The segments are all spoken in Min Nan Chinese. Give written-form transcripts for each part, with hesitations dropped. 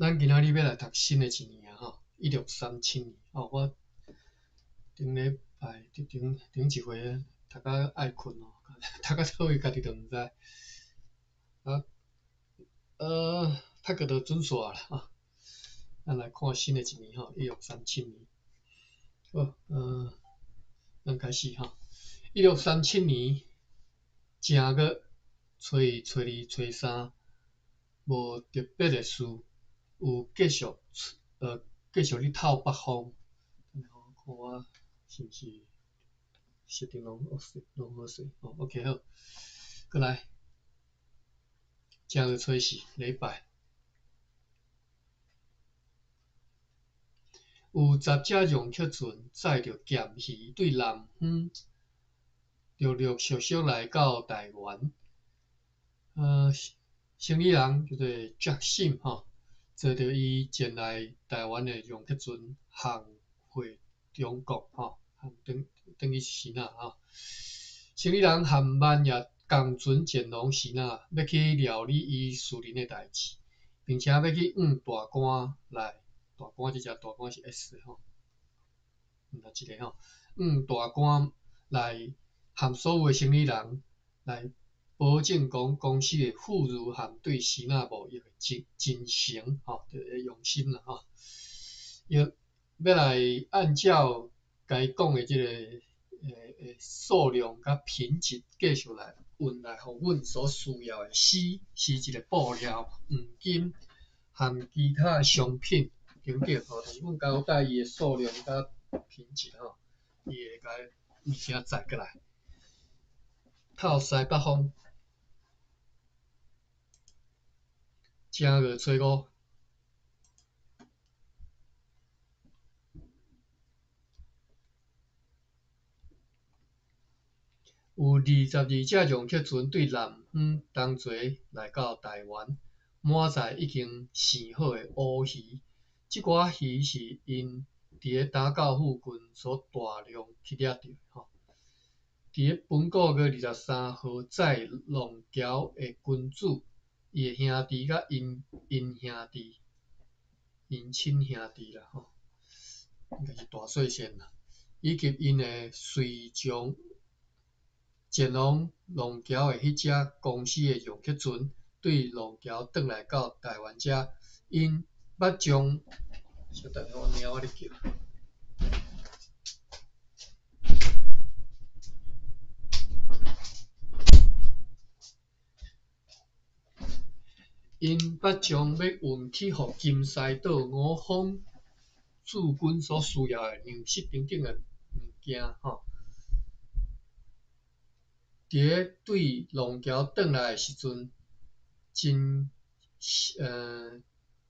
咱今仔日欲來讀新的一年啊吼，1637年哦，我頂禮拜頂頂一回讀甲愛睏哦，讀甲佗位家己都毋知。啊，讀過就準煞啦吼。咱來看新的一年吼，一六三七年。好，咱開始吼。一六三七年正月初一、初二、初三，無特別的事。有繼續繼續咧透北風，等下我看我是毋是設定攏好勢，攏好勢哦。OK 好，閣來，正月初四禮拜，有十隻讓客船載著鹹魚對南方陸陸續續來到臺灣。生理人叫做 Jack Sim 吼。坐著伊前來臺灣的讓客船航回中國吼，航轉轉去支那吼。生理人和萬也仝船前往支那，欲去料理伊私人的代誌，並且欲去運大竿來。大竿這隻大竿是 S 的吼，毋若一个吼，運大竿來和所有的生理人來。保證講公司的富裕和對支那貿易的真真誠吼，就是用心啦吼。欲欲來按照該講的這个數量佮品質繼續來運來，予阮所需要的絲，絲質的布料、黃金和其他商品等等吼，就是阮交代伊的數量佮品質吼，伊會共物件載過來。透西北風。正月初五，有22隻讓客船對南方東濟來到臺灣，滿載已經生好的烏魚。這寡魚是𪜶佇咧打狗附近所大量去掠著的吼。佇咧本個月23號載浪橋的君主。伊的兄弟佮𪜶𪜶兄弟，𪜶親兄弟啦吼，應該是大細線啦，以及𪜶的隨從前往浪橋的彼隻公司的讓客船，對浪橋轉來到臺灣遮，𪜶欲將，小等下，我貓仔咧叫。𪜶欲將欲運去予金獅島五方駐軍所需要的糧食等等的物件吼。佇咧對浪橋轉來的時陣，真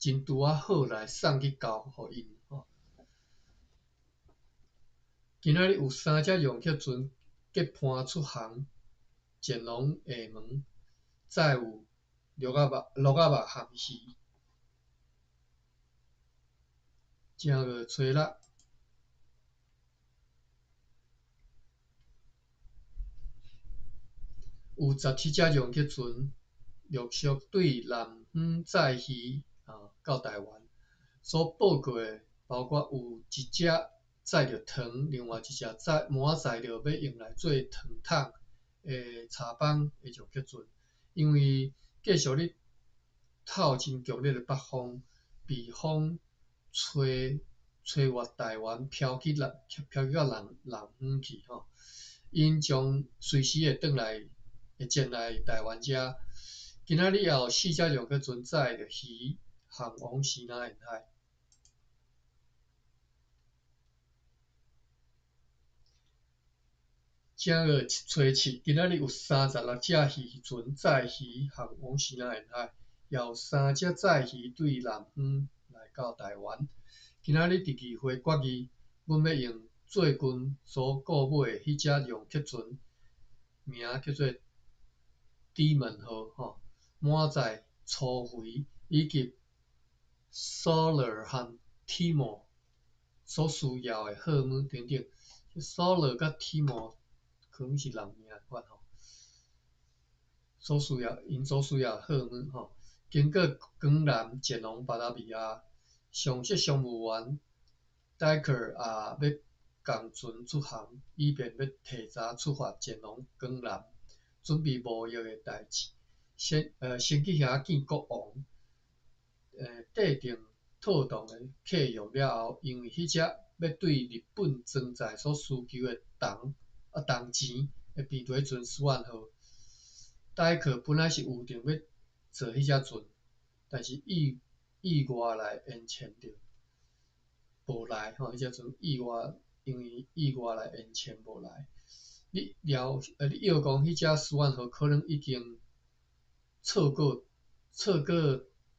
真拄仔好來送去交予𪜶吼。今仔日有三隻讓客船結伴出航前往廈門，載有鹿仔肉、鹿仔肉和魚。正月初六，有17隻讓客船陸續對南方載魚啊到臺灣，所報告的包括有一隻載著糖，另外一隻載滿載著欲用來做糖桶的柴枋的讓客船，因為繼續咧透真強烈的北風，被風吹吹越臺灣，飄去南飄去到南南方去吼。𪜶將隨時會轉來，會前來臺灣遮。今仔日也有四隻讓客船載著魚航往支那沿海。正月初七，今仔日有36隻漁船載魚航往支那沿海，也有三隻載魚對南方來到臺灣。今仔日佇議會決議，阮欲用最近所購買的彼隻讓客船，名叫做底門號，吼，滿載粗肥以及索爾和鐵毛所需要的貨物等等。索爾佮鐵毛可能是人名款吼，所需要𪜶所需要的貨物吼，经过江南前往巴达维亚。上席商务员戴克也欲共船出航，以便欲提早出发前往江南，准备贸易的代志。先去遐见国王，订定妥当的契约了后，因为彼只欲对日本装载所需求的铜钱的平台船斯万号，戴克本来是预定欲坐彼只船，但是意外来延签著，无来吼，彼只船意外，因为意外来延签无来。你料讲彼只斯万号可能已经错过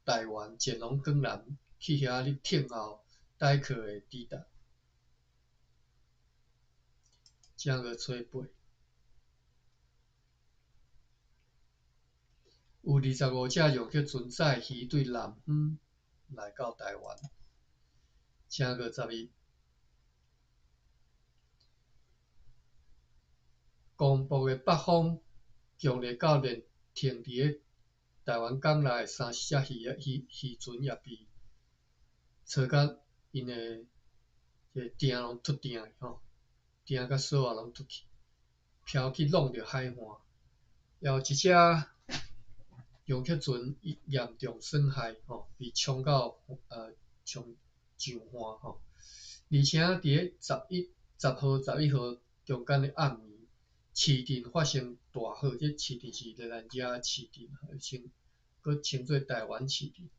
台湾前往江南去遐咧等候戴克的抵达。正月初八，有25只杨克船载鱼对南方来到台湾。正月10日，光复的北风强烈到连停伫咧台湾港内的30只渔船也被吹甲𪜶的这个碇拢脱碇去吼，碇佮索仔拢脱去，飘去弄著海岸。也有一只杨克船严重损害吼，被冲到冲上岸吼。而且伫咧10号、11号中间的暗暝，市镇发生大火，这市镇是热兰遮市镇，阁称做台湾市镇，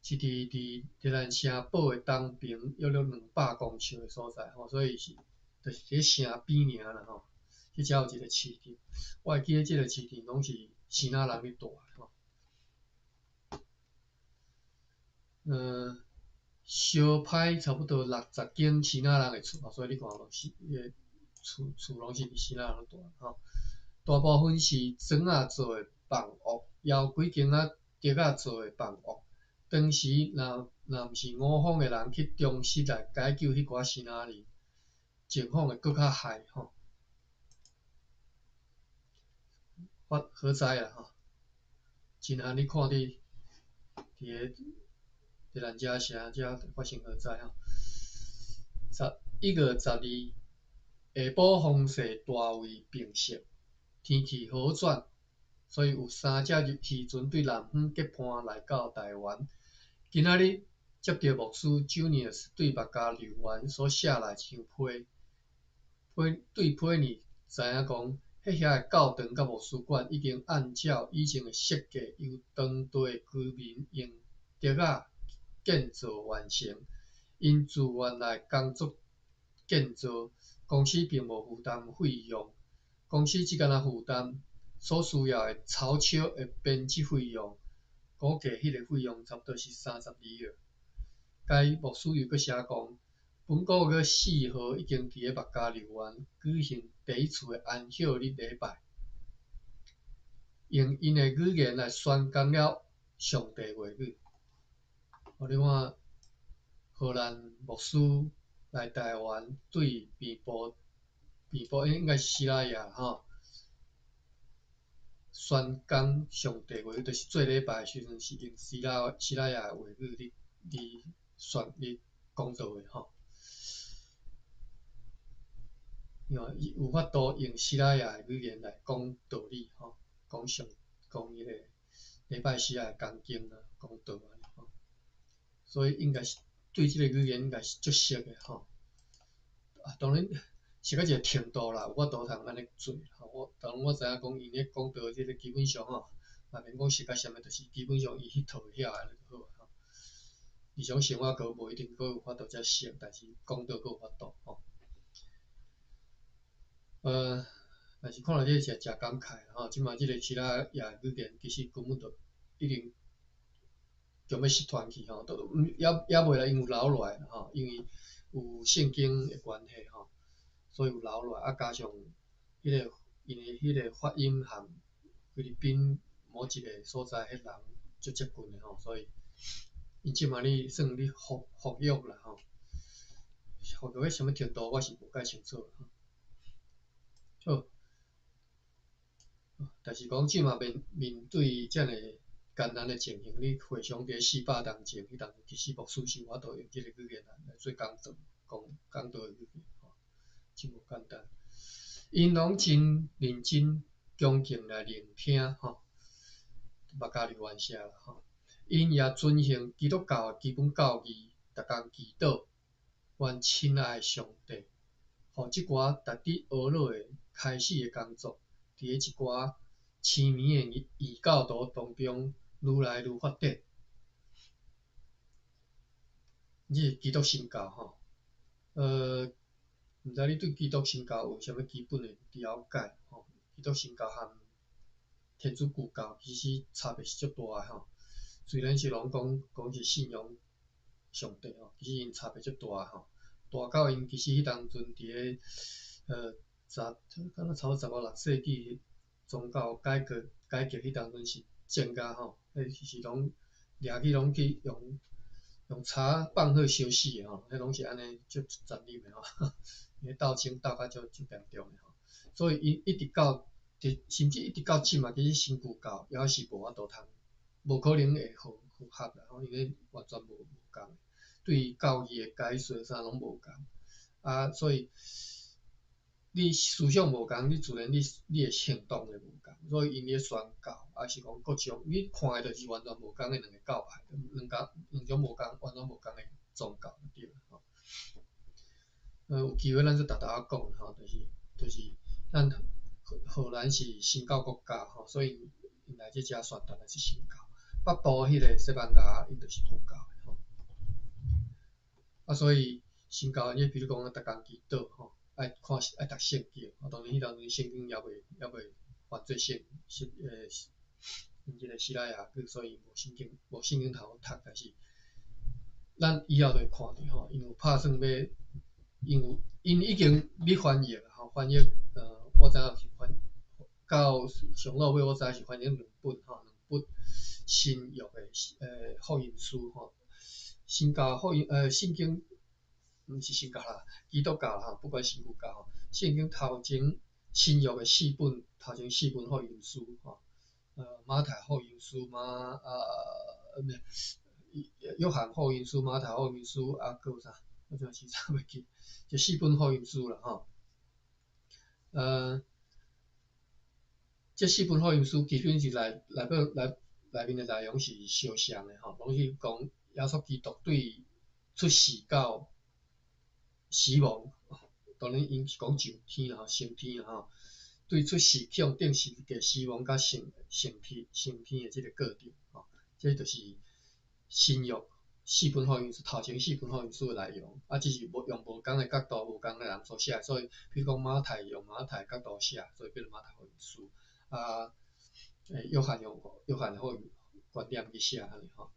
是伫热兰城堡的东边约略200公尺的所在吼，所以是就是伫城边尔啦吼。彼遮有一个市镇，我会记得这个市镇拢是支那人咧住的吼。烧歹差不多60间支那人的厝，所以你看拢是彼个厝拢是支那人住吼。大部分是砖仔做的房屋，也有几间仔竹仔做的房屋。当时若毋是五方的人去忠实来解救彼寡支那人，情况会阁较害吼。发火灾啦吼，真罕你看伫个伫咱遮城遮发生火灾吼。11月12，下晡风势大为平息，天气好转，所以有3只渔船对南方结伴来到台湾。今仔日接到牧师 Junius 对目加柳湾所写来一张批，批对批呢知影讲，彼遐的教堂佮牧师馆已经按照以前的设计，由当地的居民用竹仔建造完成。𪜶自愿来工作建造，公司并无负担费用，公司只干焦负担所需要的草书的编辑费用，估计彼个费用差不多是32元。该牧师又阁写讲，本个月4号已经伫咧目加柳湾举行第一次的安息日礼拜，用𪜶的语言来宣讲了上帝话语。你看，荷兰牧师来台湾对边部，边部应该是西拉雅吼，宣讲上帝话语，就是做礼拜的时阵是用西拉雅的话语咧讲道的吼。因为伊有法度用西拉雅的语言来讲道理吼，讲彼个礼拜四的讲经啊，讲道按呢吼，所以应该是对这个语言应该是足熟的吼。当然熟到一个程度啦，有法度通按呢做吼。当然我知影讲𪜶咧讲道这个基本上吼，嘛免讲熟到啥物，就是基本上伊彼套会晓按呢就好啊吼。日常生活阁无一定阁有法度遮熟，但是讲道阁有法度吼。但是看到这个真真感慨吼，这马这个西拉雅语言其实根本就已经强欲失传去吼，都也袂来，因有留落来吼，因为有圣经的关系吼，所以有留落来，加上𪜶的彼个发音和菲律宾某一个所在彼人足接近的吼，所以𪜶这马咧算咧复育啦吼，复育到啥物程度我是无介清楚。好，但是讲这马面对遮尔艱難的情形，你回想佇400冬前，彼當其實牧師是有法度用這个語言來做講道，講講道的語言吼，真無簡單。𪜶攏真認真恭敬來聆聽吼，瑪加利原寫啦吼。𪜶也遵行基督教的基本教義，逐工祈禱，願親愛上帝，予這寡值得呵咾的開始的工作，佇咧一寡癡迷的異教徒當中愈來愈發展。這是基督新教吼，毋知你對基督新教有啥物基本的了解吼？基督新教和天主教其實差別是足大的吼。雖然是攏講講是信仰上帝吼，其實𪜶差別足大吼。大到𪜶其實彼當陣佇咧十，敢若差不多15、16世紀宗教改革改革彼當陣是戰甲吼，彼是攏掠去攏去用用柴放火燒死的吼，彼攏是按呢足殘忍的吼，𪜶鬥爭鬥甲足足嚴重的吼。所以𪜶一直到，甚至一直到這馬，其實新舊教猶是無法度通，無可能會和和合啦吼，因為完全無無仝，對教義的解說啥攏無仝，啊，所以你思想無仝，你自然你你的行動會無仝，所以𪜶咧宣教，抑是講各種，你看的就是完全無仝的兩个教派，兩個兩種無仝，完全無仝的宗教就對了吼。有機會咱再沓沓仔講吼，就是就是咱荷蘭是新教國家吼，所以𪜶來這遮宣傳的是新教。北部彼个西班牙，𪜶就是舊教的吼。啊，所以新教，你比如講，逐工祈禱吼，愛看愛讀聖經，啊，當然彼當陣聖經猶未猶未翻做聖聖𪜶這个西拉雅語，所以無聖經無聖經通好讀，但是咱以後就會看著吼，𪜶有拍算欲，𪜶有𪜶已經咧翻譯吼，翻譯我知影是翻到上老尾，我知影是翻譯兩本吼，兩本新約的福音書吼，新教福音聖經，毋是新教啦，基督教吼，不管新舊教吼，聖經頭前新約的四本，頭前四本福音書吼，馬太福音書馬毋是約翰福音書、馬太福音書，啊，閣有啥？我真是袂記，這四本福音書啦吼。這四本福音書基本是內內表內內面的內容是相像的吼，攏是講耶穌基督對出世到死亡，當然𪜶是講上天啦吼，升天啦吼，對出世去予釘十字架死亡佮升升天升天的這个過程吼，這就是新約四本福音書頭前四本福音書的內容，啊，只是無用無仝的角度、無仝的人所寫，所以比如講馬太用馬太角度寫，所以變做馬太福音書。啊，約翰用約翰的福音觀點去寫按呢吼，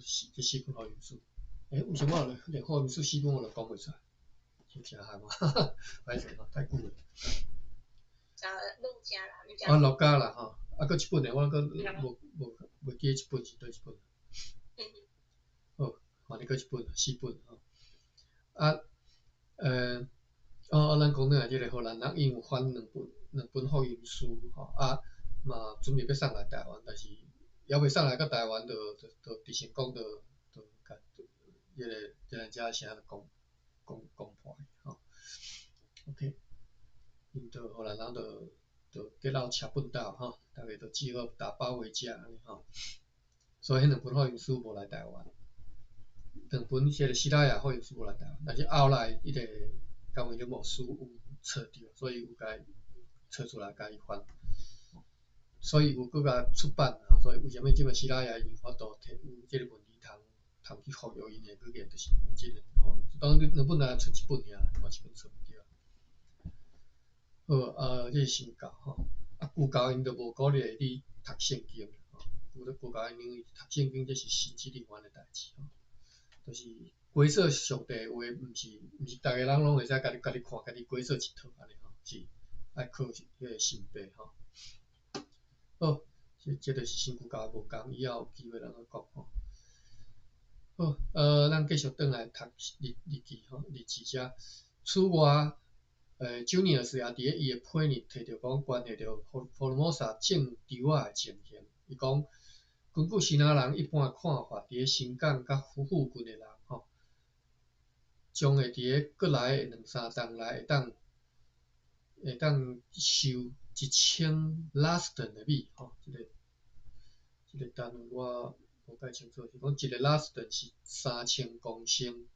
四這四本福音書。欸，為啥物我連福音書四本我都講袂出來？真正害我，歹勢吼，太久了。啊，路加啦，啊，路加啦吼，啊，閣一本呢，我閣無無袂記得這本是佗一本。好，反正閣一本，四本吼。啊，哦，咱講轉來這个荷蘭人，𪜶有翻兩本兩本福音書吼，啊，嘛準備欲送來台灣，但是猶未送來到台灣，就就就直成功，就就共彼个這個遮聲就講講講破去吼。OK，𪜶就荷蘭人就就結老車畚斗吼，逐家就只好打包回家按呢吼。所以彼兩本福音書無來台灣，兩本這个西拉雅福音書無來台灣，但是後來彼個甘為霖牧師有揣著，所以有共揣出來共伊翻，所以有閣共出版，所以為啥物這擺西拉雅𪜶有法度提有這个問題通通去復用𪜶的語言，就是因為這個吼。當然兩本來出一本爾，另外一本出毋著。好，這是新教吼，啊舊教𪜶就無鼓勵你讀聖經吼，舊舊教𪜶認為讀聖經這是神職人員的代誌吼，就是解說上帝的話，毋是毋是逐个人攏會使家己家己看，家己解說一套按呢吼，是愛靠彼个神父吼。好，這這就是新舊教無仝，以後有機會咱閣講吼。好，咱繼續轉來讀日日記吼，日誌遮。此外，Junius 也佇咧伊的批裡提著講，關係著福福爾摩沙種稻仔的情形。伊講，根據支那人一般的看法，佇咧新港佮附近的人吼，將會佇咧閣來的兩三冬內會當收1000拉斯頓的米吼，這個單位我無介清楚，是講一個拉斯頓是3000公升，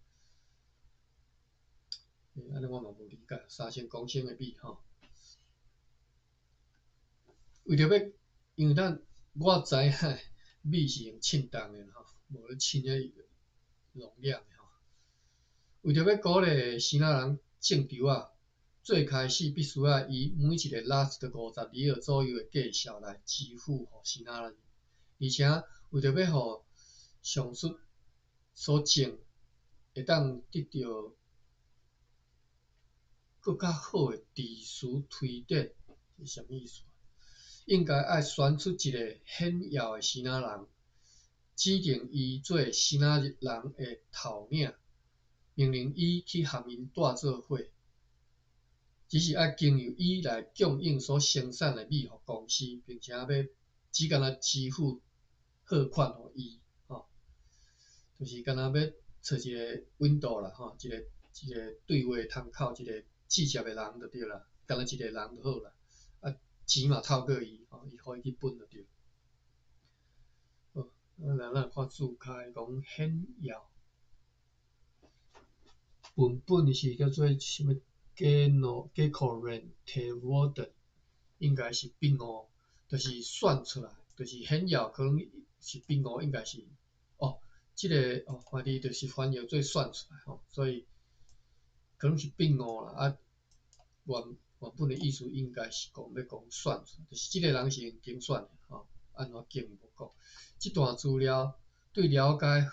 按呢我嘛無理解，3000公升的米吼。為著欲，因為咱我知影米是用稱重的吼，無咧稱彼容量的吼。為著欲鼓勵支那人種稻仔，最開始必須愛以每一個拉斯頓50里爾左右的價數來支付予支那人，而且為著欲予上述所種會當得著閣較好的知識推展，是啥物意思？應該愛選出一个顯要的支那人，指定伊做支那人的頭領，命令伊去和𪜶帶做伙，只是愛經由伊來供應所生產的米予公司，並且欲只干焦支付貨款予伊，吼，就是干焦欲揣一个 window 啦，吼，一個對話窗口，一個直接的人就對啦，干焦一個人就好啦，啊，錢嘛透過伊，吼，伊予伊去分就對。好，啊來咱看註開講顯要，文本是叫做啥物？gekorenteerde，應該是筆誤，就是算出來，就是顯要可能是筆誤，應該是哦，這個哦，翻譯就是翻譯做算出來吼，所以可能是筆誤啦。啊，原本的意思應該是講欲講算出來，就是這個人是用精算的吼，按怎進一步講？這段資料對了解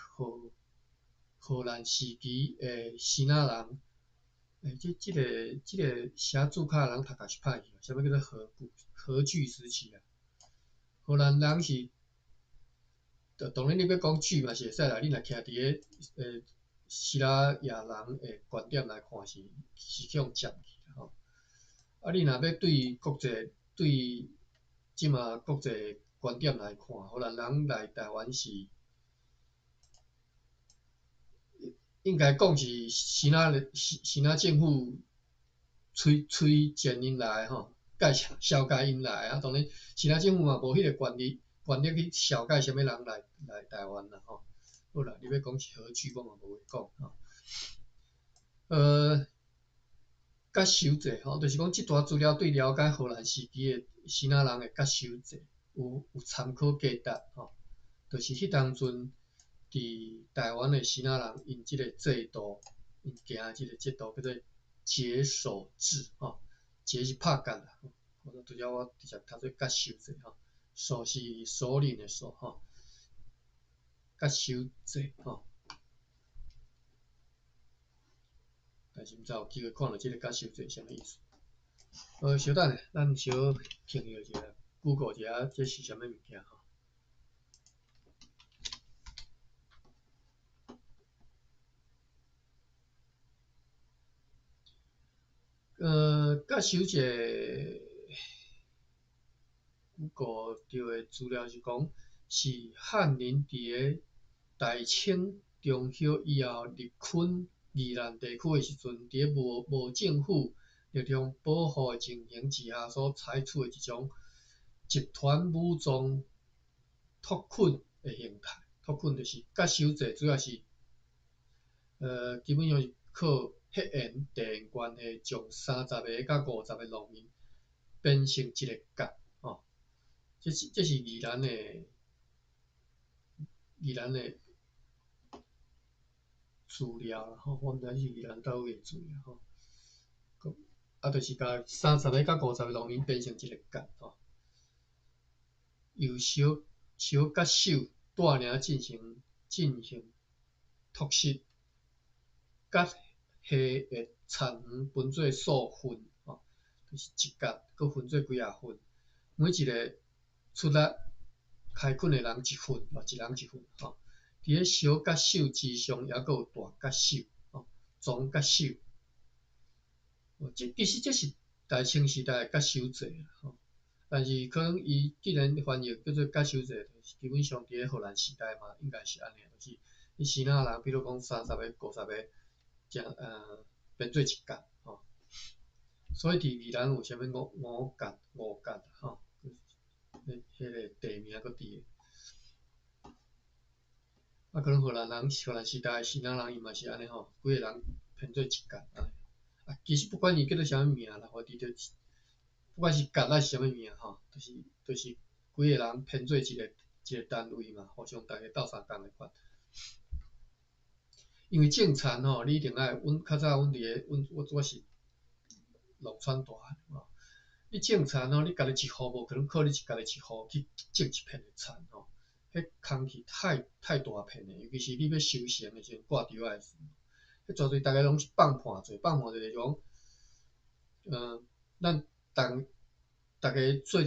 荷蘭時期的支那人，這個寫註卡的人讀甲是歹去，啥物叫做荷據時期啊？荷蘭人是，當然你欲講據嘛是會使啦，你若徛佇咧西拉雅人的觀點來看是去予佔去吼。啊，你若欲對國際對這馬國際觀點來看，荷蘭人來台灣是應該講是支那政府催薦𪜶來吼，介紹紹介𪜶來啊。當然，支那政府嘛無彼个權力去紹介啥物人來台灣啦吼。好啦，你欲講是荷據，我嘛無話講吼。接收制吼，就是講這段資料對了解荷蘭時期的支那人的接收制有參考價值吼。就是彼當陣佇台灣的支那人，𪜶這個制度，𪜶行這個制度叫做結手制吼，結是拍結啦，我拄才我直接讀做接收制吼，首是首領的首吼，接收制吼。但是毋知有機會看著這個接收制啥物意思。小等下，咱小停歇一下，Google 一下，這是啥物物件吼？接收制，Google 著的資料是講，是漢人佇咧大清中葉以後入侵宜蘭地區的時陣，佇咧無政府力量保護的情形之下所採取的一種集團武裝拓墾的形態。拓墾就是接收制，主要是基本上是靠血緣、地緣關係，將30個佮50個農民編成一个甲，吼。這是宜蘭的資料啦，吼，我毋知是宜蘭佗位的資料吼。啊，就是共30個佮50個農民編成一个甲，吼，由小小甲手帶領進行拓殖，甲下的田園分做數份，吼，就是一甲閣分做幾仔份，每一个出力開墾的人一份，一人一份，吼。佇咧小甲手之上，猶閣有大甲手，吼，總甲手。這其實這是大清時代的接收制，吼。但是可能伊既然翻譯叫做甲守制，就是基本上佇咧荷蘭時代嘛，應該是按呢，就是你支那人，比如講30個、50個，才編做一角吼。所以佇宜蘭有啥物五五角、五角吼，彼個地名閣佇。啊，可能荷蘭人、荷蘭時代支那人伊嘛是按呢吼，幾个人編做一角按呢。啊，其實不管伊叫做啥物名啦，我佇著不管是角抑是啥物名吼，就是幾个人編做一個單位嘛，互相逐家鬥相共的款。因為種田吼，你一定愛，阮較早阮佇咧，阮我我是農村大漢吼。你種田吼，你家己一戶無可能靠你家己一戶去種一片的田吼，彼空氣太大片的，尤其是你欲收成的時陣，割稻仔的時陣，彼絕對逐家攏是放盤做，放盤做就是講，咱逐家做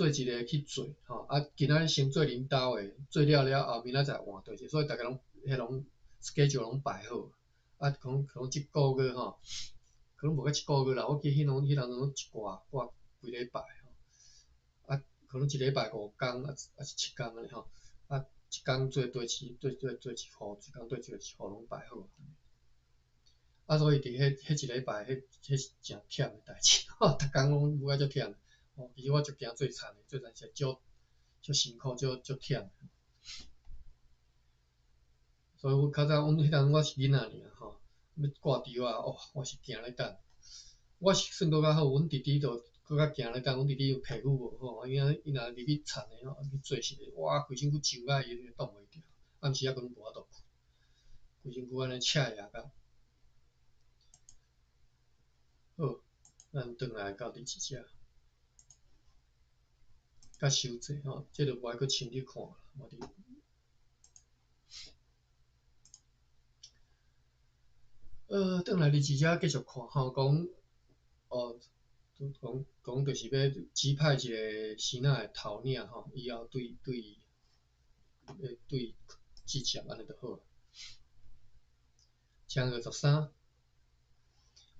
一个去做吼，啊，今仔日先做恁兜的，做了了後，明仔載換對者，所以逐家攏彼攏 schedule 攏排好，啊，可能這個月吼，可能無到一個月啦，我記彼攏彼當陣攏一掛掛幾禮拜吼，啊，可能一禮拜5工，啊抑是7工按呢吼，啊，一工做對一對對做一戶，一工對做一戶攏排好。啊，所以佇彼一禮拜，彼是誠忝的代誌，吼，逐工攏舞甲足忝。吼，其實我足驚做田的，做田是足足辛苦，足足忝。所以阮較早，阮彼當陣我是囡仔爾吼，欲割稻仔，哦，我是驚咧等。我是算閣較好，阮弟弟就閣較驚咧等，阮弟弟皮膚無好，伊若伊若入去田的吼，去做時，哇，規身軀上甲伊擋袂牢，暗時仔閣攏無法度睏，規身軀按呢赤額甲。好，咱轉來到第二隻。甲守制吼，這个無愛閣深入看啦。我佇轉來佇二遮繼續看吼，講哦，講講就是欲指派一个支那的頭領吼，以後對對對直接按呢就好。正月13，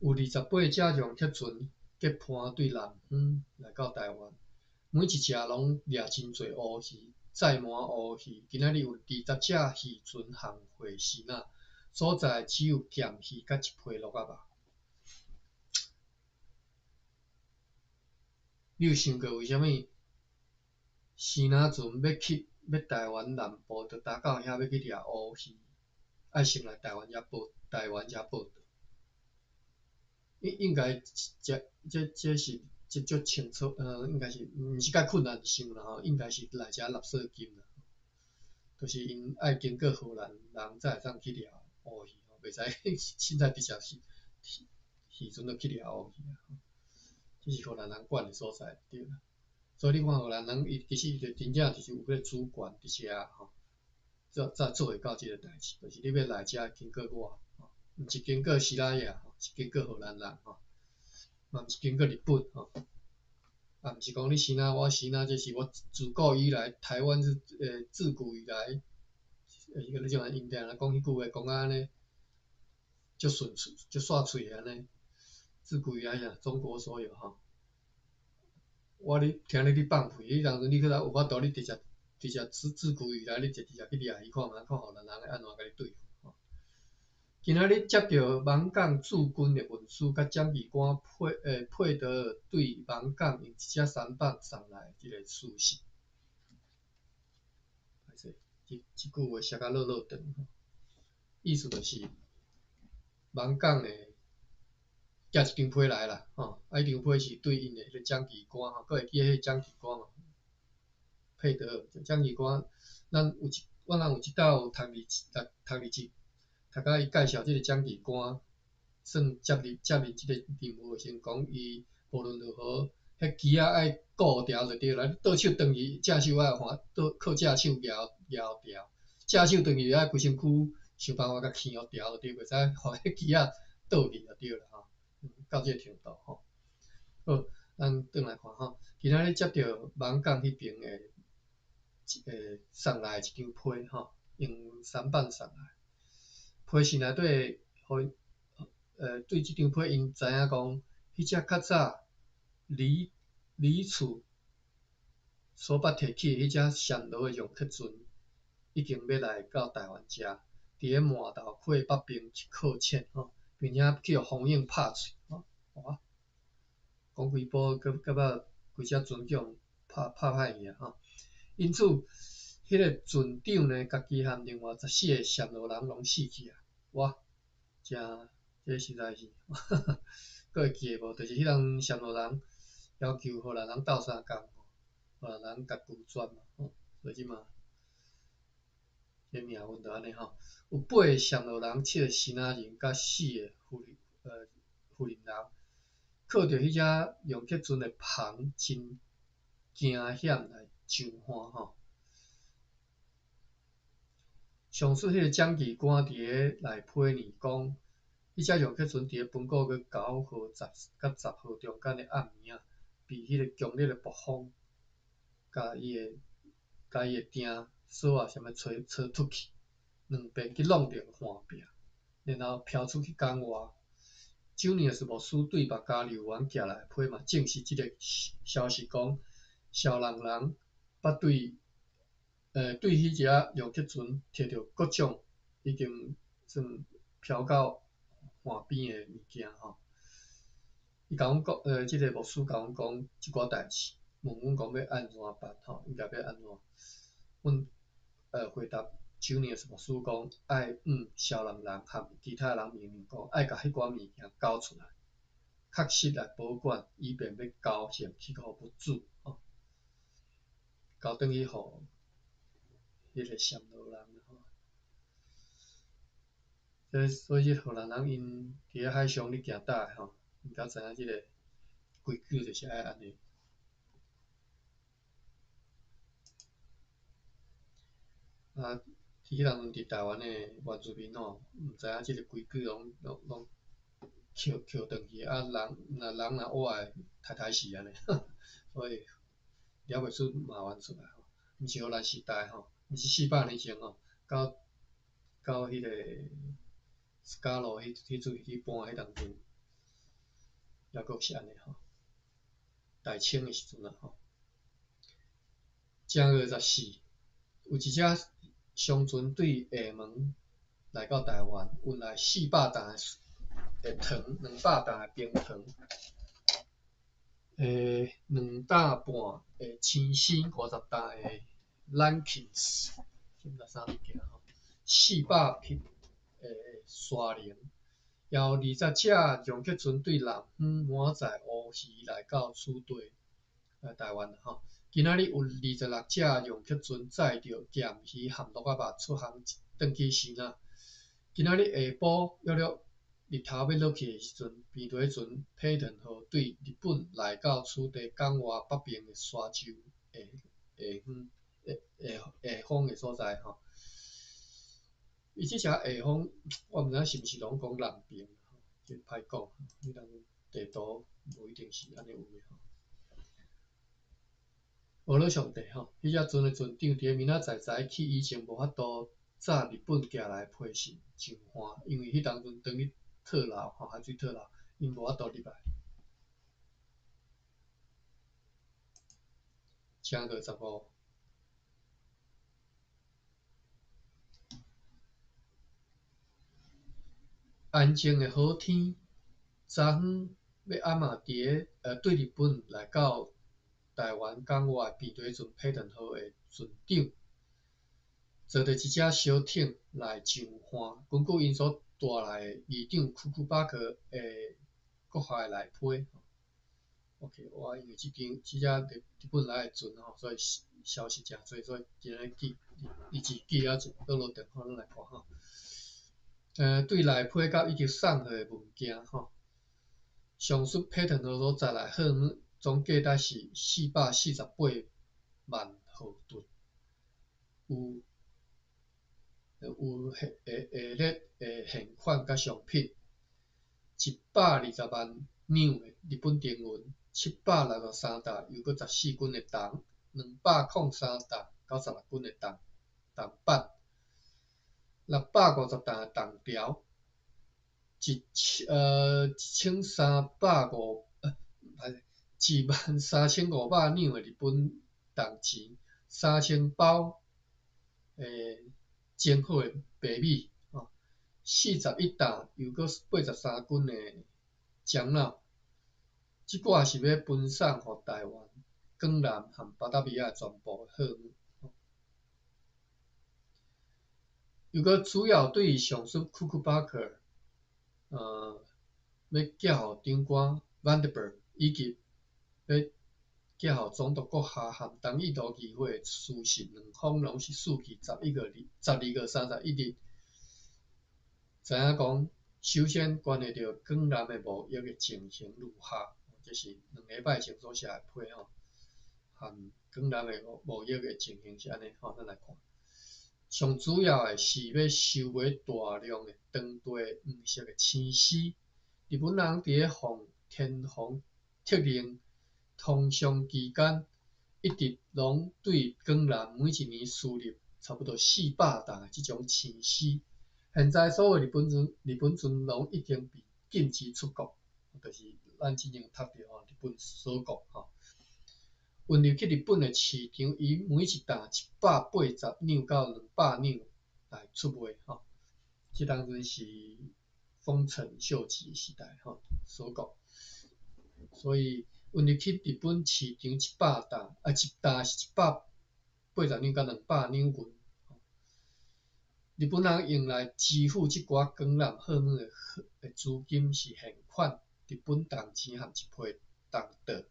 有28隻楊鐵船結伴對南方來到台灣。每一隻攏掠真濟烏魚，載滿烏魚。今仔日有20隻漁船航回支那，所在只有鹹魚佮一批鹿仔肉。你有想過為啥物支那船欲去欲台灣南部，就搭到遐欲去掠烏魚，愛先來台灣遮報，台灣遮報到？應該這是。這足清楚，應該是毋是較困難想啦吼，應該是來遮納稅金啦，就是𪜶愛經過荷蘭人才會當去掠烏魚吼，袂使凊彩直接是漁船就去掠烏魚啊，這是荷蘭人管的所在對啦。所以你看荷蘭人伊其實就真正就是有彼個主權佇遮吼，才做會到這个代誌，就是你欲來遮經過我，毋是經過西拉雅，是經過荷蘭人吼，嘛毋是經過日本吼。啊，毋是講你支那，我支那，這是我自古以來，台灣是自古以來，你像𪜶定定講彼句話，講甲按呢，足順喙，足煞喙的按呢。自古以來啥，中國所有吼。我咧聽你咧放屁，你當陣你閣有法度，你直接直接自古以來，你直接去掠魚看覓，看荷蘭人會按怎共你對付吼。今仔日接著網港駐軍的文書，佮蔣其官佩德爾對網港用一隻舢舨送來這个書信。歹勢，這句話寫甲落落長，意思就是網港的寄一張批來啦，吼，啊，彼張批是對𪜶的彼個蔣其官吼，閣會記得彼個蔣其官無？佩德爾蔣其官，咱有一，我人有一道有讀字，讀甲伊介紹這个蔣其官，算接入這个任務的時陣，講伊無論如何，彼旗仔愛顧牢就對啦。你倒手轉去，正手愛換，倒靠正手舉牢，正手轉去愛規身軀想辦法共牽牢就對，袂使予彼旗仔倒去就對啦吼。到這个程度吼。好，咱轉來看吼，今仔日接著網港彼邊的送來的一張批吼，用舢舨送來。批信內底，予對這張批，𪜶知影講，彼隻較早李處所捌提起的彼只暹罗的用客船已经欲来到台湾遮，伫咧馒头溪北边去搁浅吼，并且去予风涌拍碎吼，哇！讲规晡，阁阁捌规只船叫予拍拍歹去啊吼。因此，彼个船长呢，家己和另外14个暹罗人拢死去啊！哇，真，这实在是，阁会记得无？就是彼人暹罗人要求荷兰人斗相共，荷兰人共拒绝嘛，吼，所以这马，这命运就按呢吼。有八个暹罗人、七个支那人，佮四个富林人，靠著彼只用客船的帆真惊险来上岸吼。上述彼个掌旗官伫咧内批呢讲，彼只用客船伫咧分过去9号十佮10号中间的暗暝仔，被彼个强烈的暴风，共伊的碇索仔啥物吹吹脱去，两边去弄著岸壁，然后飘出去港外。周尼斯牧师对别家留园寄来的批嘛，证实这个消息讲，暹罗人捌对彼只用客船摕著各种已经算飘到岸边的物件吼。伊共阮讲，这个牧师共阮讲这寡代志，问阮讲欲按怎办吼，应该欲按怎？阮回答周尼斯牧师讲，爱向暹罗人和其他人命令讲，爱共彼寡物件交出来，确实来保管，以便欲交献去予物主吼，交转去予彼个暹罗人吼。这所以荷兰人𪜶伫咧海上咧行搭的吼，𪜶才知影这个规矩就是爱按呢。啊，伫彼当阵伫台湾的原住民吼，毋知影这个规矩拢拢拢扣扣转去，啊人若人若活会刣刣死按呢，所以掠袂出麻烦出来吼。毋是荷兰时代吼，毋是400年前吼，到到彼个斯卡罗彼彼阵去搬彼当阵，犹阁是按呢吼。大清的时阵啊吼，正月14，有一只商船对厦门来到台湾，运来400担的糖，200担的冰糖，2担半的青丝，50担的 Lankins，这毋知啥物件吼，400匹的沙龙，也有20只用客船对南方满载乌鱼来到此地，台湾吼。今仔日有26只用客船载著咸鱼和鹿仔肉出航转去支那。今仔日下晡约略日头欲落去的时阵，平地船皮顿号对日本来到此地港外北边的沙洲下下方下下下方的所在吼。伊这只下方，我毋知影是毋是拢讲南边，这歹讲，彼当地图无一定是按呢有的吼。学了上帝吼，彼只船的船长伫咧明仔载早起以前无法度早日本寄来的批信上岸，因为彼当阵当咧套牢吼，海水套牢，𪜶无法度入来。正月15，安静的好天，昨昏欲暗仔伫咧对日本来到台湾港外平地船皮顿号的船长，坐著一只小艇来上岸。根据𪜶所带来的议长库库巴克的国学的内批。OK，我因为这张这只日本来的船吼，所以消息诚济，所以今日记日子记啊，倒落电话咱来看吼。对内批佮以及送货的物件吼，上述皮顿号所载来货物总价值是448万荷吨，有有下下下列的现款佮商品：120万两的日本铜银，763担又阁14斤的铜，203担96斤的铜铜板，650担的铜条，一千1350，13500两的日本銅錢3000包蒸好的白米，吼，41擔又閣83斤的樟腦，這寡是欲分送予台灣、廣南和巴達維亞全部的貨物。又閣主要對上述庫庫巴克，欲寄予長官 Vanderburg 以及欲寄予總督閣下和東印度議會的書信兩封，攏是書記11月12月31日，知影講，首先關係著廣南的貿易的情形如下，這是2禮拜前所寫的批吼，和廣南的貿易的情形是按呢吼，咱來看。上主要的是欲收買大量的當地黃色的青絲。日本人佇咧奉天皇特令通商期間，一直攏對廣南每一年輸入差不多400擔的這種青絲。現在所有日本船攏已經被禁止出國，就是咱之前讀著吼，日本鎖國吼。運入去日本的市場，以每一擔180兩到200兩來出賣吼。這當陣是豐臣秀吉時代吼，鎖國，所以運入去日本市場100擔，啊，一擔是180兩到200兩銀。日本人用來支付這寡廣南貨物的資金是現款日本銅錢和一批銅幣，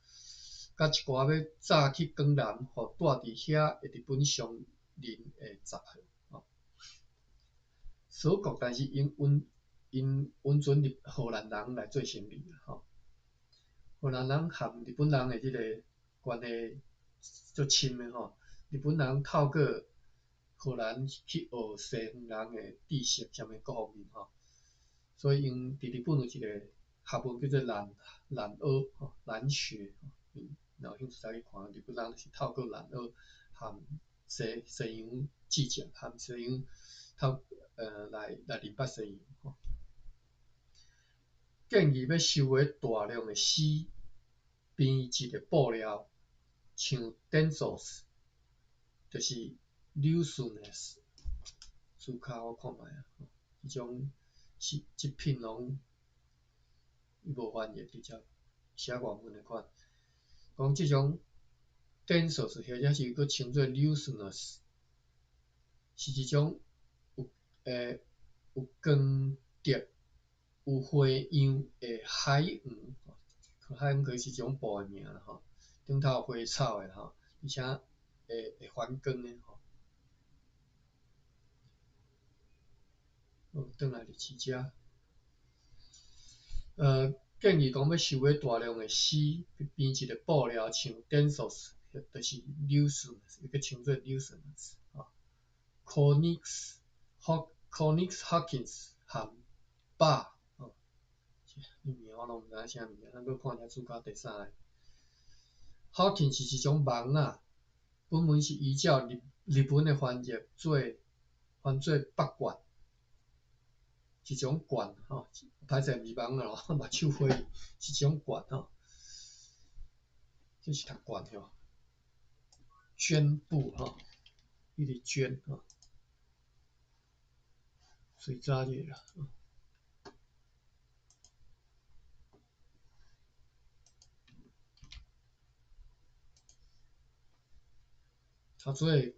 佮一寡欲早去廣南，予蹛佇遐的日本商人的雜貨。鎖國，但是𪜶完全入荷蘭人來做生意吼。荷蘭人和日本人的這個關係足深的吼。日本人透過荷蘭去學西方人的知識，啥物各方面吼。所以𪜶佇日本有一個學問叫做蘭學吼，蘭學。若有興趣再去看，日本人是透過蘭學和西洋知識，和西洋透來認捌西洋吼。建議欲收買大量的絲編織的布料，像 Densos，就是 Leusunus，思考我看覓啊，這種是這品攏無翻譯，直接寫外文的款。講這種 Densos 或者是閣稱做 Leusunus，是一種有光澤、有花樣的海黃，海黃可是一種布的名啦吼，頂頭有花草的吼，而且會反光的吼。好，轉來日期遮，建議講欲收買大量的絲編織的布料，像 Densos，就是 Leusunus，又閣稱做 Leusunus 吼。Cornix Hawkins 和巴，吼，這名我攏毋知影啥物件，咱閣看一下注解第三个。Hawkins 是一種網仔，本文是依照日本的翻譯做翻做北卷，一種卷吼，歹勢毋是網仔咯，目睭花是一種卷吼，這是讀卷吼，绢布吼，一直绢吼，隨早這個啦。頭拄个卷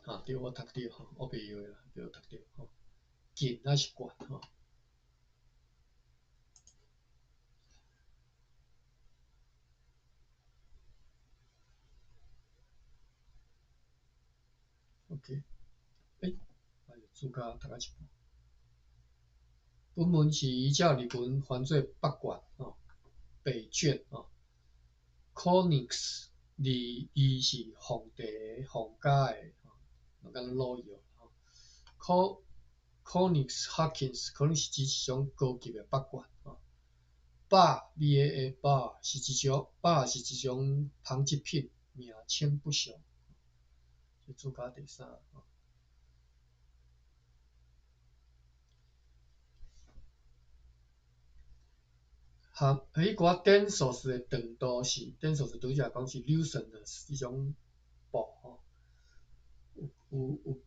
吼，對我讀著吼，我袂曉啦，對我讀著吼，錦還是卷吼。OK，注解讀到一半。本文是依照日文翻做北卷吼，北卷吼。Cornix 字字是皇帝皇家的吼，敢若老药吼。Cornix Hawkins 可能是指一種高級的北卷吼。巴 B A A 巴是一種巴是一種紡織品，名稱不詳。這注解第三吼。含彼寡 Densos 的長度是 Densos 拄才講是 Leusunus 這種布布吼，有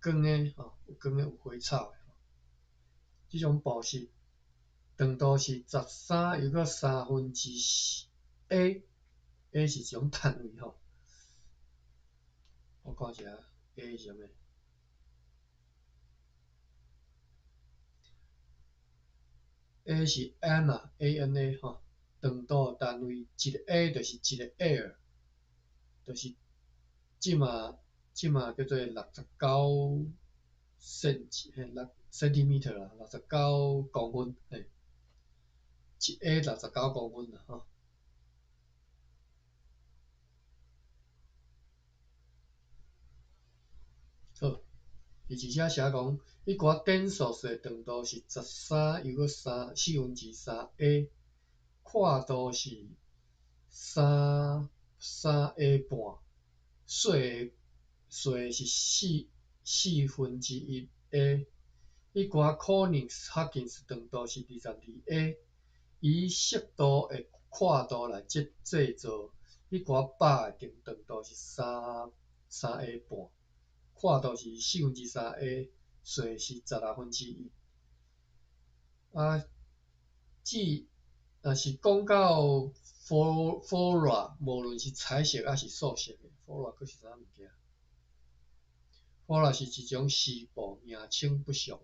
光的吼，有光的有花草的。這種布是長度是十三又閣三分之 A，A 是一種單位吼。我看一下 A 是啥物？A 是 anna，A N A 吼，長度單位一個 A 就是一個 L，就是這馬叫做69 cm，嘿，6 centimeter 啦，69公分，嘿，一 A 69公分啦，吼。好，伊而且寫講，彼寡短素的長度是十三又閣三四分之三 A，闊度是三 A 半，細細是四分之一 A。彼寡 Cornice Huggins 長度是22 A，以適度的闊度來製造，彼寡百的長度是三 A 半。闊度是四分之三 A，細是1/16。啊，至若是講到 Flora，無論是彩色抑是素色的，Flora 閣是啥物件？Flora 是一種絲布，名稱不詳。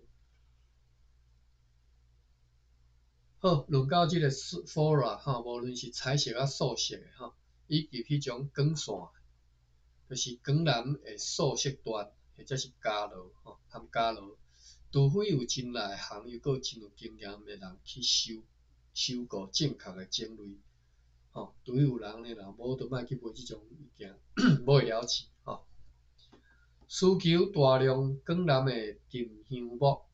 好，論到這個 Flora 吼，無論是彩色抑素色的吼，以及彼種光線，就是光藍的素色緞，或者是加羅吼，含加羅，除非有真內行又閣真有經驗的人去收購正確的種類，吼，除非有人呢啦，無就莫去買這種物件，買會了錢吼。需求大量光藍的沉香木、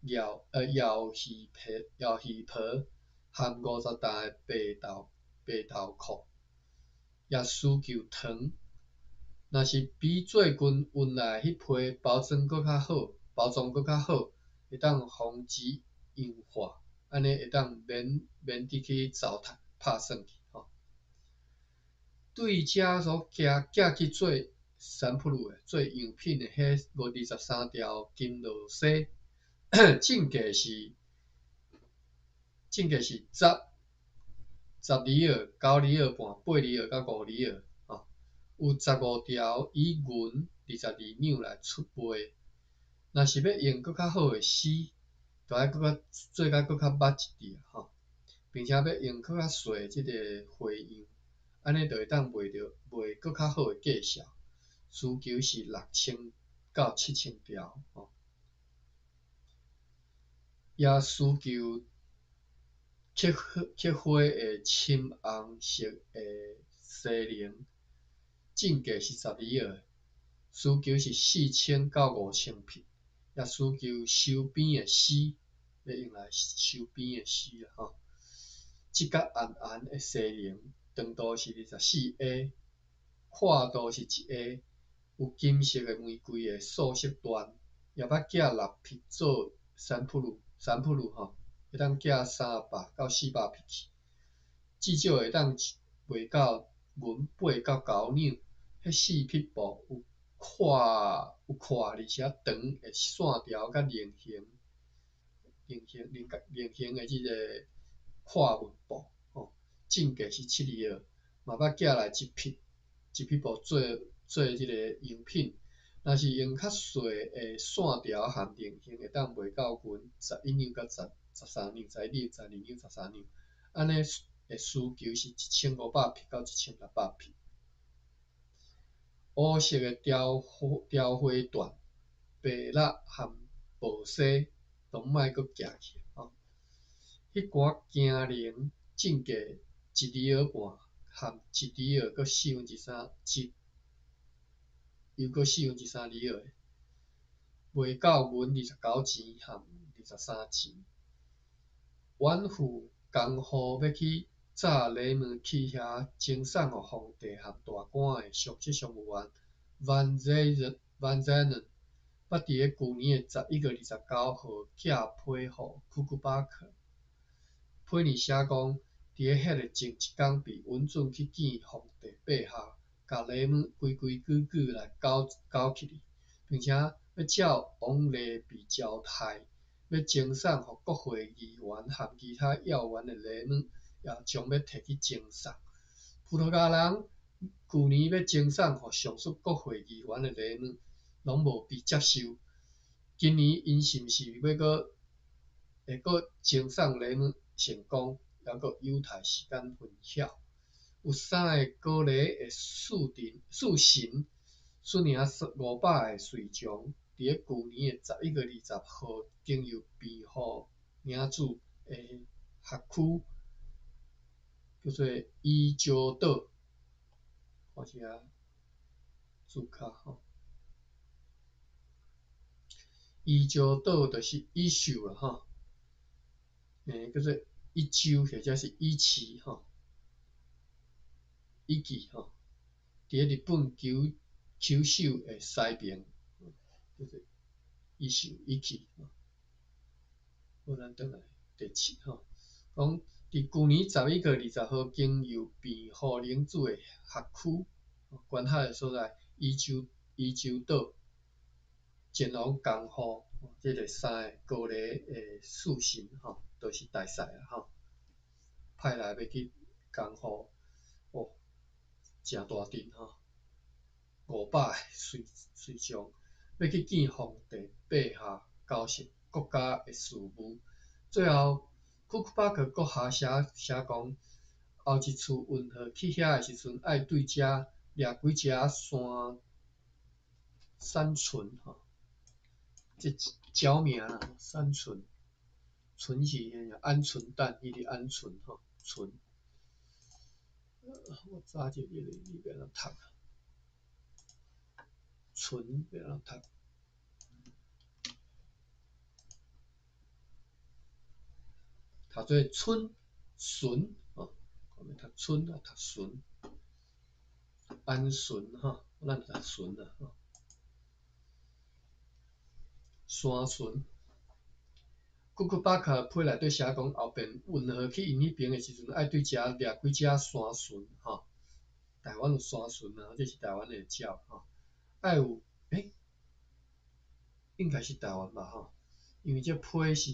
鰩魚皮含50擔的白豆殼，也需求糖。若是比最近運來彼批包裝閣較好，包裝閣較好，會當防止氧化，按呢會當免得去糟蹋拍算去吼。對遮所寄去做三普魯的做樣品的彼23條金螺絲，正價是10里爾、9里爾半、8里爾佮5里爾。有15條以銀22兩來出賣。若是欲用閣較好的絲，就愛閣較做甲閣較密一點吼，並且欲用閣較細這個花樣，按呢就會當賣閣較好的價數。需求是6000到7000條吼，也需求刻花的深紅色的西翎。正價是10里爾，需求是4000到5000匹，也需求收邊的絲，欲用來收邊的絲啦吼。這角紅紅的西翎，長度是24 A，闊度是1 A，有金色的玫瑰的素色緞，也捌寄6匹做三普魯，三普魯吼，會當寄300到400匹去，至少會當賣到銀8到9兩。彼4匹布有闊，而且長的線條佮菱形的這個闊紋布吼，正價是7里爾，嘛捌寄來一匹布做這個樣品。若是用較細的線條含菱形，會當賣到銀11兩佮13兩、11兩、12兩、13兩，按呢的需求是1500匹到1600匹。烏色的雕花緞、白蠟含薄紗，攏莫閣寄去吼。彼寡金鈴正價1里爾半，含1里爾閣四分之三，一又閣四分之三里爾，賣到銀29錢含23錢。遠赴江戶欲去紮禮物去遐贈送予皇帝含大官的上級商務員 Van Zanen，捌佇咧舊年的11月29號寄批予庫庫巴克。批呢寫講，佇咧彼个前一工被允准去見皇帝陛下，佮共禮物規規矩矩來交交起去，並且欲照往例被招待，欲贈送予國會議員和其他要員的禮物，也將欲提去贈送。葡萄牙人舊年欲贈送予上述國會議員的禮物，攏無被接受。今年𪜶是毋是欲閣會閣贈送禮物成功，猶閣有待時間分曉。有三个高麗的侍臣，率領500个隨從，佇咧舊年的11月20號，經由辯護領主的轄區，叫做伊州島，看一下字卡吼。伊州島就是伊州啦吼，叫做伊州或者是伊市吼，伊記吼，佇咧日本九九州的西邊，叫做伊州伊記吼。好，咱轉來第七吼，講佇舊年11月20號，經由辯護領主的轄區管轄的所在，伊州伊州島前往江戶，這个三个高麗的侍臣吼，都是大使啊吼，派來欲去江戶，哦，誠大陣吼，500个隨隨從，欲去見皇帝陛下，交涉國家的事務。最後，庫庫巴克閣下寫寫講，後一次運貨去遐的時陣，愛對遮掠幾隻山山鹑吼，這鳥名啦，山鹑，鹑是彼個鵪鶉蛋，彼個鵪鶉吼，鹑。我早這個你欲按怎讀？鹑欲按怎讀？讀做春筍吼，我們讀春啊，讀筍，鵪鶉吼，咱讀筍啊吼。山鹑，庫庫巴克批內底寫講，後邊運貨去𪜶彼爿的時陣，愛對遮掠幾隻山鹑吼。台灣有山鹑啊，這是台灣的鳥吼。愛有，應該是台灣吧吼，因為這批是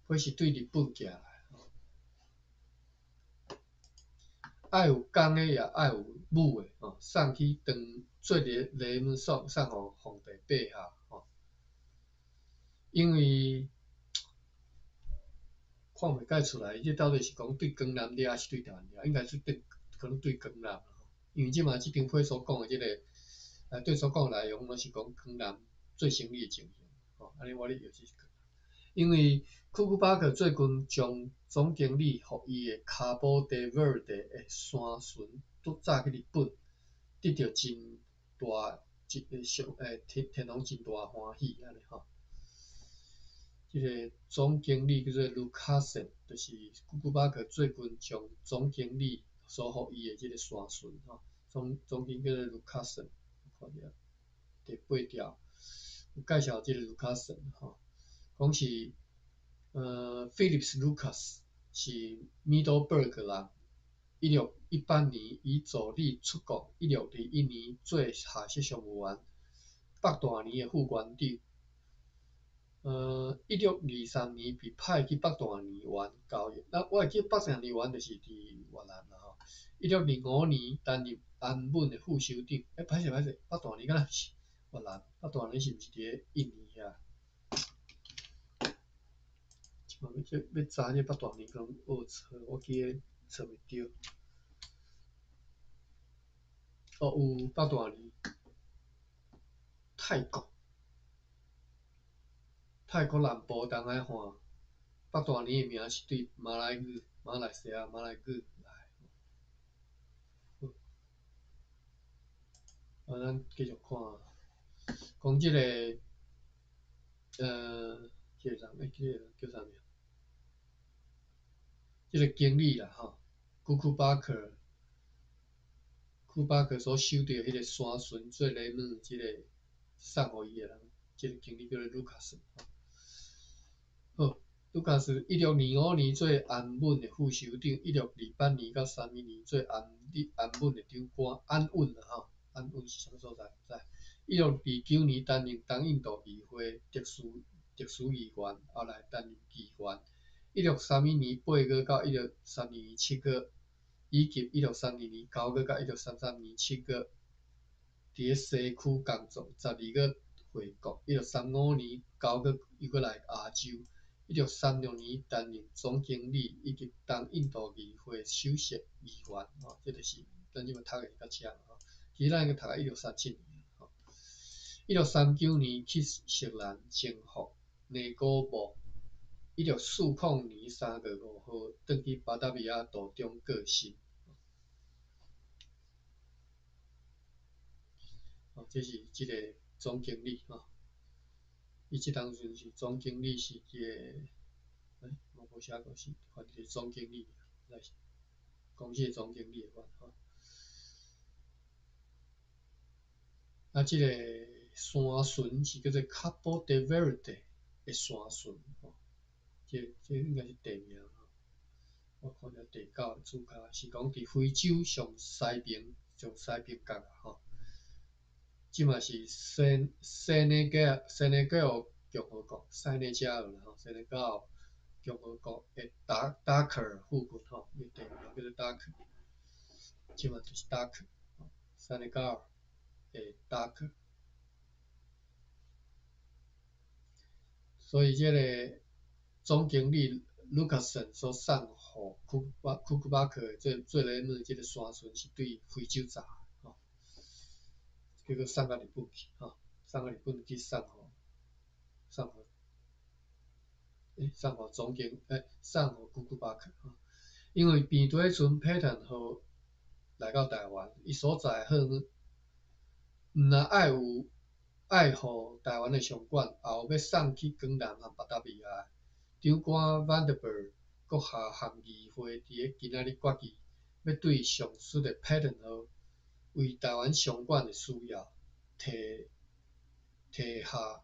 批是對日本寄來吼。愛有公的，也愛有母的吼，送去當做禮禮物送送予皇帝陛下吼。因為看袂介出來，這到底是講對江南掠，還是對台灣掠？應該是對，可能對江南吼。因為這馬這張批所講的這个，內底所講的內容，攏是講江南做生意的情形吼。按呢我咧就是，因為庫庫巴克最近將總經理予伊的卡布德維爾德的山鹑拄早去日本，得著真大一个上天天皇真大歡喜按呢吼。這个總經理叫做盧卡森，就是庫庫巴克最近將總經理所予伊的這个山鹑吼，總總經理叫做盧卡森，我看一下第八條有介紹這个盧卡森吼，講是Phillips Lucas 是米多伯格人，1618年以助理出國，1621年做下設商務員，北大年的副館長。1623年被派去北大年灣交易，那我會記北大年灣就是佇越南啦吼。1625年擔任安穩的副首長，歹勢歹勢，北大年敢若是越南？北大年是毋是佇咧印尼遐？這欲欲查這北大年可能學錯，我記得找袂著。哦，有北大年，泰國。泰國南部東海岸，北大年的名是對馬來語、馬來西亞馬來語來。好，啊，咱繼續看，講這個，這個人，這個人叫啥名？這個經理啦，吼，庫庫巴克，庫巴克所收著彼個山鹑做禮物，這個送予伊的人，這個經理叫做盧卡斯。好，卢卡斯1625年做安稳的副首长，1628年到31年做安稳的长官，安稳啦吼，安稳是啥物所在？毋知。1629年担任东印度议会特殊议员，后来担任议员。1631年8月到1632年7月，以及1632年9月到1633年7月，伫咧西区工作。12月回国。1635年9月又阁来亚洲。1636年担任总经理以及东印度议会首席议员。吼，这就是咱这摆读的到遮吼。其实咱应该读到1637年吼。1639年去锡兰征服尼古布。1640年3月5号，转去巴达维亚途中过身。哦，这是这个总经理吼。伊这当阵是总经理是这个，欸，我无写过是，反正是总经理，来公司的总经理的款吼。啊，这个山巡是叫做 Cabo de Verde 的山巡吼，这应该是地名吼。我看下地狗的注脚是讲伫非洲上西边，上西边角啊吼。这嘛是塞内加尔共和国，塞内加尔吼，塞内加尔共和国的达克尔附近吼，伊地名叫做达克，这嘛就是达克，塞内加尔的达克。所以这个总经理卢卡森所送予库库巴克的这礼物，这个山船是对非洲载。结果送到日本去，吼，送到日本去送予总经，欸，送予库库巴克，吼。因为平地船帕坦号来到台湾，伊所载的货物，毋但爱有爱予台湾的商馆，也有欲送去江南和巴达维亚的。长官万德伯阁下和议会伫咧今仔日决议，欲对上述的帕坦号为台湾商馆的需要，提下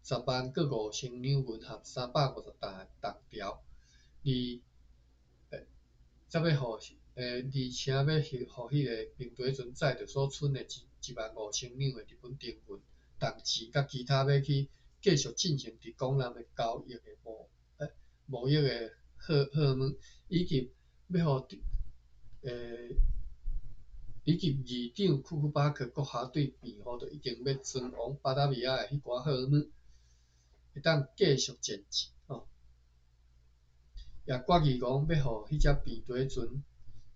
十万阁5,000两银和350担的铜条，才欲予，而且欲予彼个平地船载著所存的1万5,000两的日本丁银、铜钱，佮其他欲去继续进行伫江南的交易的贸易的货物，以及欲予。以及议长库库巴克阁下对辩护，就已经欲转往巴达维亚的彼寡货物，会当继续前进吼。也决议讲欲予彼只平地船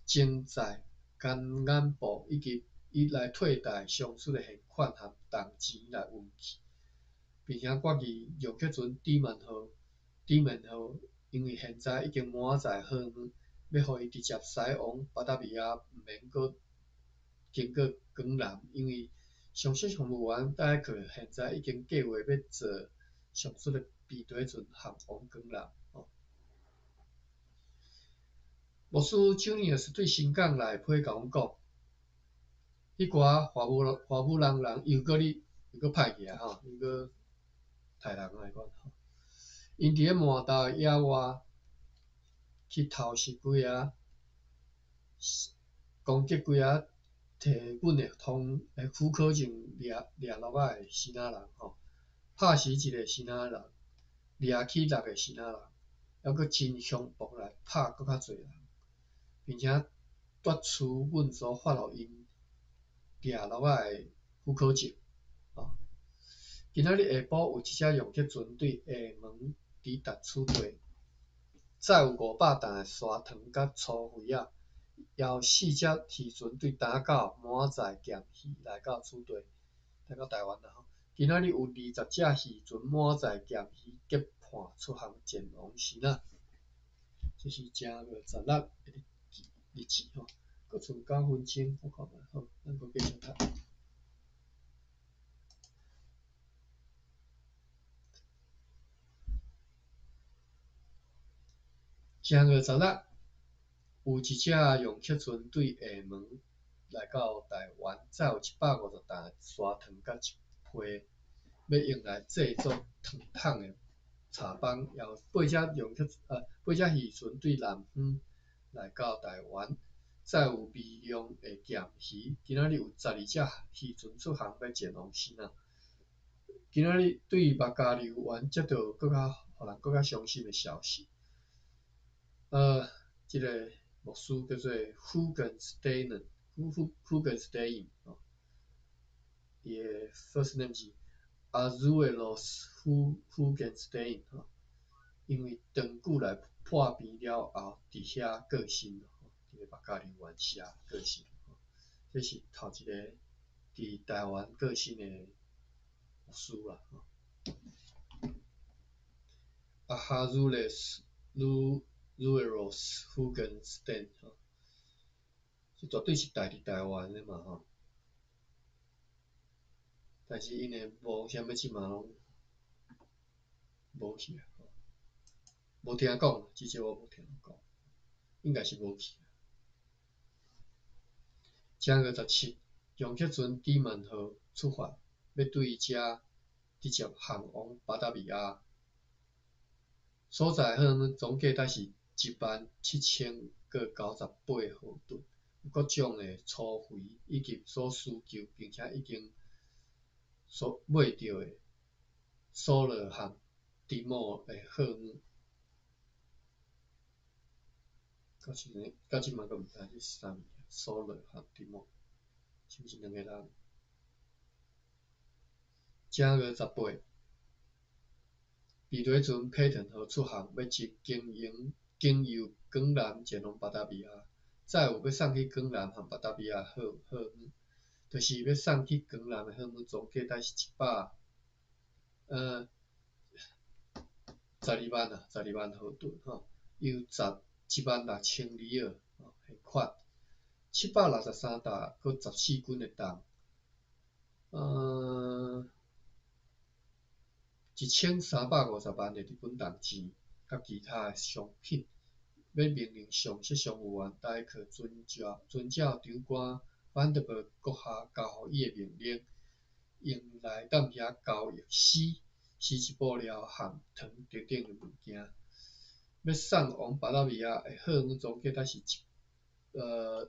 征载甘眼布，以及伊来替代上述的现款和铜钱来运去，并且决议杨克船迪曼号，因为现在已经满载货物。欲予伊直接驶往巴达维亚，毋免阁经过江南，因为上述商务员戴克现在已经计划欲坐上述的平地船航往江南。吼，牧师周尼是对新港来批共阮讲，彼寡华武人人又阁咧又阁歹去啊吼，又阁刣人来款吼，𪜶伫咧满岛的野外。去偷袭几仔，攻击几仔提阮的通许可证掠落仔的支那人吼，拍死一个支那人，掠去六个支那人，犹阁真凶暴来拍阁较济人，并且夺取阮所发予𪜶掠落仔的许可证。吼，今仔日下晡有一只杨克船对厦门抵达此地。载有500担的沙糖佮粗肥仔，也有四只渔船对打狗满载咸鱼来到此地，来到台湾啦吼。今仔日有20只渔船满载咸鱼结伴出航前往支那。这是正月十六的日子吼，阁剩9分钟，我看觅好，咱阁继续读。正月十六，有一只杨克船对厦门来到台湾，载有150担的沙糖佮一批欲用來製作糖桶的柴枋，也有八隻龍克八隻漁船對南方來到臺灣，載有微量的鹹魚。今仔日有12隻漁船出航，欲前往支那。今仔日對目加溜灣接到閣較予人閣較傷心的消息。這个牧師叫做 Hugenstein，Hugenstein 吼，伊的 first name 是 Ahasuerus Hugenstein 吼，因為長久來破病了後，佇遐過身，佇個目加溜灣社過身。這是頭一個佇臺灣過身的牧師啦。Ahasuerus Hugenstein 吼，這絕對是來佇臺灣的嘛吼，但是𪜶的墓啥物這嘛攏無去啊，無聽講，至少我無聽講，應該是無去。正月17，楊克船朱曼號出發，欲對遮直接航往巴達維亞。所載貨物總計才是17,098荷噸，有各種的粗肥以及所需求，並且已經所買著的所羅和迪莫的貨物。到這到這擺閣毋知這是啥物件，所羅和迪莫，是毋是兩個人？正月18，避雷船佩頓號出航，欲經由江南前往巴達維亞，載有欲送去江南和巴達維亞貨物，就是欲送去江南的貨物總計才是一百，12萬啊，12萬荷噸吼，有17萬6千里爾現款，763擔閣14斤的重，1350萬的日本銅錢，佮其他的商品，欲命令上席商務員代客遵照長官范德伯閣下交予伊的命令，用來踮遐交易絲、絲織布料和糖等等的物件，欲送往巴達維亞的貨物總計才是12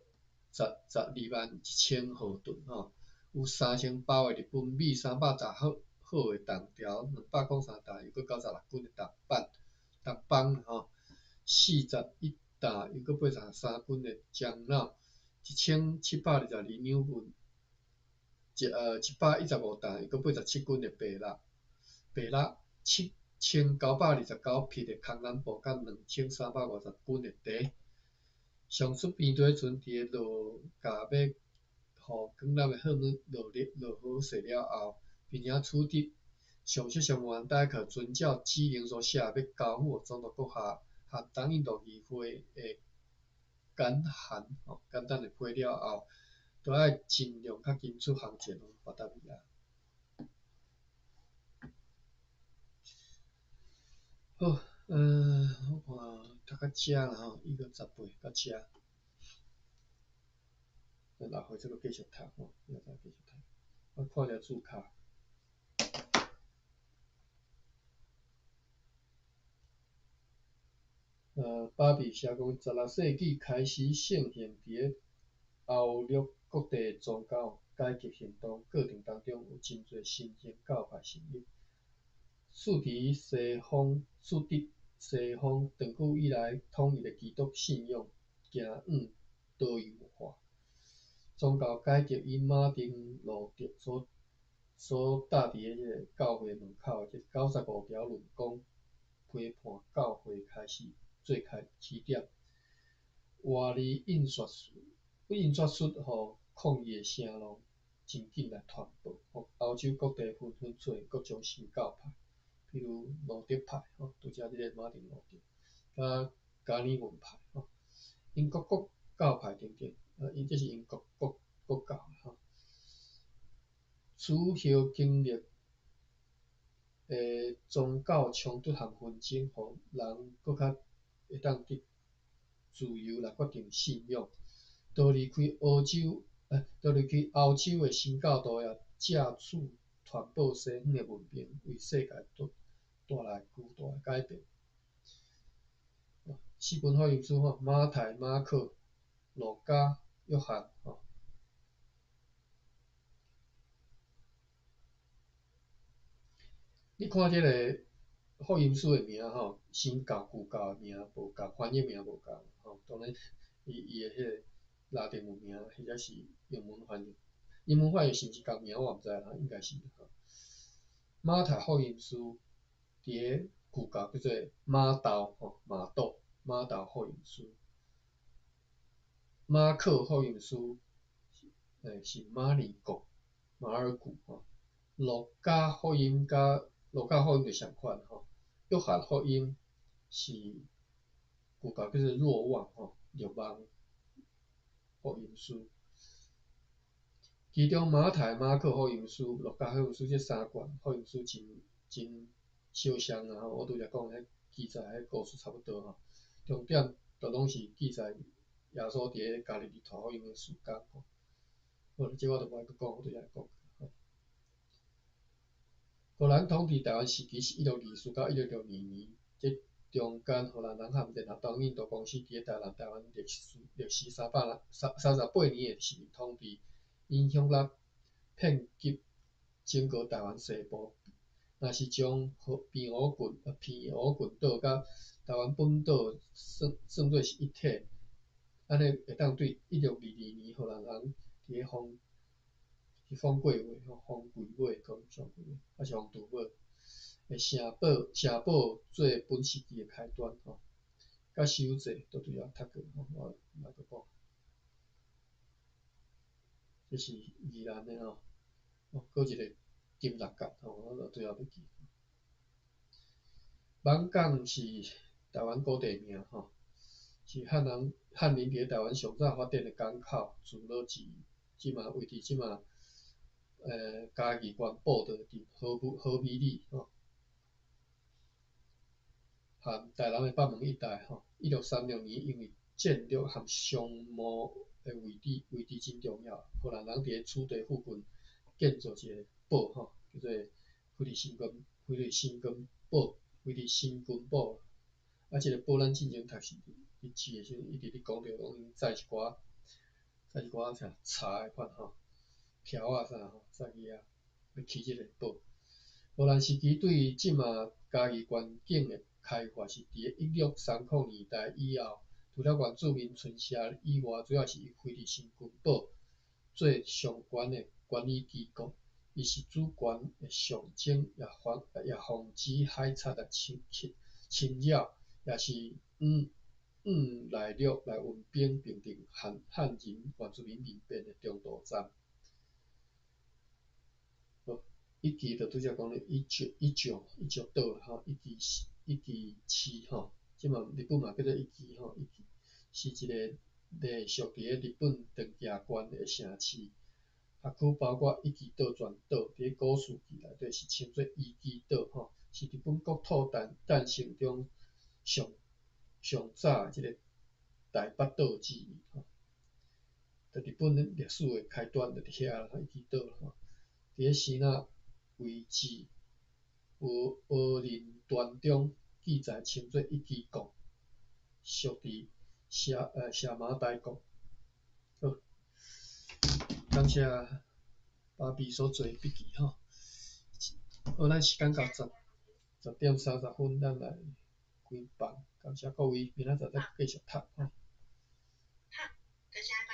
萬1000荷噸吼，有3000包的日本米，300紮好好的銅條，203擔，又閣96斤的銅板、銅枋吼，41擔，又閣83斤的樟腦，1722兩銀，115擔，又閣87斤的白蠟，白蠟，7929匹的康南布，佮2350斤的茶。上述平地船佇个落甲欲予江南的貨物落好勢了後，並且取得上席商務員代客遵照指令所寫欲交付予總督閣下和東印度議會的簡函吼，簡單的批了後，就愛盡量較緊出航前往巴達維亞。好，我看讀到遮啦吼，伊個18到遮，咱下回再閣繼續讀吼，明仔載繼續讀。我看一下字卡。巴比寫講，16世紀開始盛行佇咧歐陸各地的宗教改革行動過程當中，有真濟新興教派成立。使得西方長久以來統一的基督信仰走向多元化。宗教改革以馬丁路德所貼佇彼个教會門口的這95條論綱批判教會開始做開起點。活字印刷術予抗議的聲浪真緊來傳播，予歐洲各地紛紛出現各種新教派，比如路德派吼，拄才這个馬丁路德，佮加爾文派吼，英國國教派等等，伊這是英國國教吼。此後經歷的宗教衝突和紛爭，予人閣較會當得自由來決定信仰。逃離開歐洲的新教徒也藉此傳播西方的文明，為世界帶來巨大的改變。四本福音書吼，馬太、馬可、路加、約翰吼。你看這个福音書的名吼，新教、舊教的名無仝，翻譯名無仝吼。當然，伊伊的彼个拉丁文名或者是英文翻譯，英文翻譯是毋是仝名我毋知啦，應該是吼。馬太福音書佇咧舊教叫做瑪竇吼，瑪竇，瑪竇福音書。馬可福音書，是馬爾谷，馬爾谷吼。路加福音佮路加福音就相款吼。約翰福音是舊教叫做若望吼，若望福音書。其中馬太、馬可福音書、路加福音書這三卷福音書真真相像啊！吼，我拄才講彼記載彼故事差不多吼。重點都攏是記載耶穌佇咧加利利傳福音的事工吼。好，這我就無愛閣講，我拄才講。荷蘭統治台灣時期是1624到1662年，這中間荷蘭人和聯合東印度公司佇咧台南台灣歷時338年的殖民統治，影響力遍及整個台灣西部。若是將澎湖群島佮台灣本島算做是一體，按呢會當對1622年荷蘭人佇咧豐是豐貴尾吼，豐貴尾，講上貴尾，還是豐都尾的城堡做本時期的開端吼，佮修濟都拄才讀過吼，我毋愛閣講。這是宜蘭的吼，哦，閣一個金六角吼，我都拄仔袂記。艋舺是台灣古地名吼，是漢人佇咧台灣上早發展的港口聚落之一，這馬位佇這馬嘉義縣報道鎮和美里吼，和台南的北門一帶吼。1636年，因為戰略和商貿的位置真重要，荷蘭人佇咧此地附近建造一個堡吼，叫做腓力新根堡。啊，這個堡咱進前讀是日誌的時陣，一直咧講著講𪜶載一寡啥柴的款吼，條仔啥吼，載去遐欲起這个堡。荷蘭時期對這馬嘉義縣境的開發是佇咧1630年代以後，除了原住民村社以外，主要是以腓力新根堡做上懸的管理機構，伊是主權的象徵，也防止海賊來侵擾，也是往內陸來運兵，平定漢人原住民民變的中途站。好，一期就拄才講的一石島吼，一期市吼，這馬日本嘛叫做一期吼，一期是一個隸屬佇咧日本長崎縣的城市，轄區包括一岐島全島，佇咧古事記內底是稱做伊岐島吼，是日本國土誕生中上早的這个大北島之一吼。佇日本歷史的開端就佇遐啦，一岐島吼。佇咧支那位置蚵林傳中記載稱做一岐國，屬佇邪馬台國。好，感謝芭比所做的筆記吼。好，咱時間到10點30分，咱來關房。感謝各位，明仔載再繼續讀吼。好，多謝。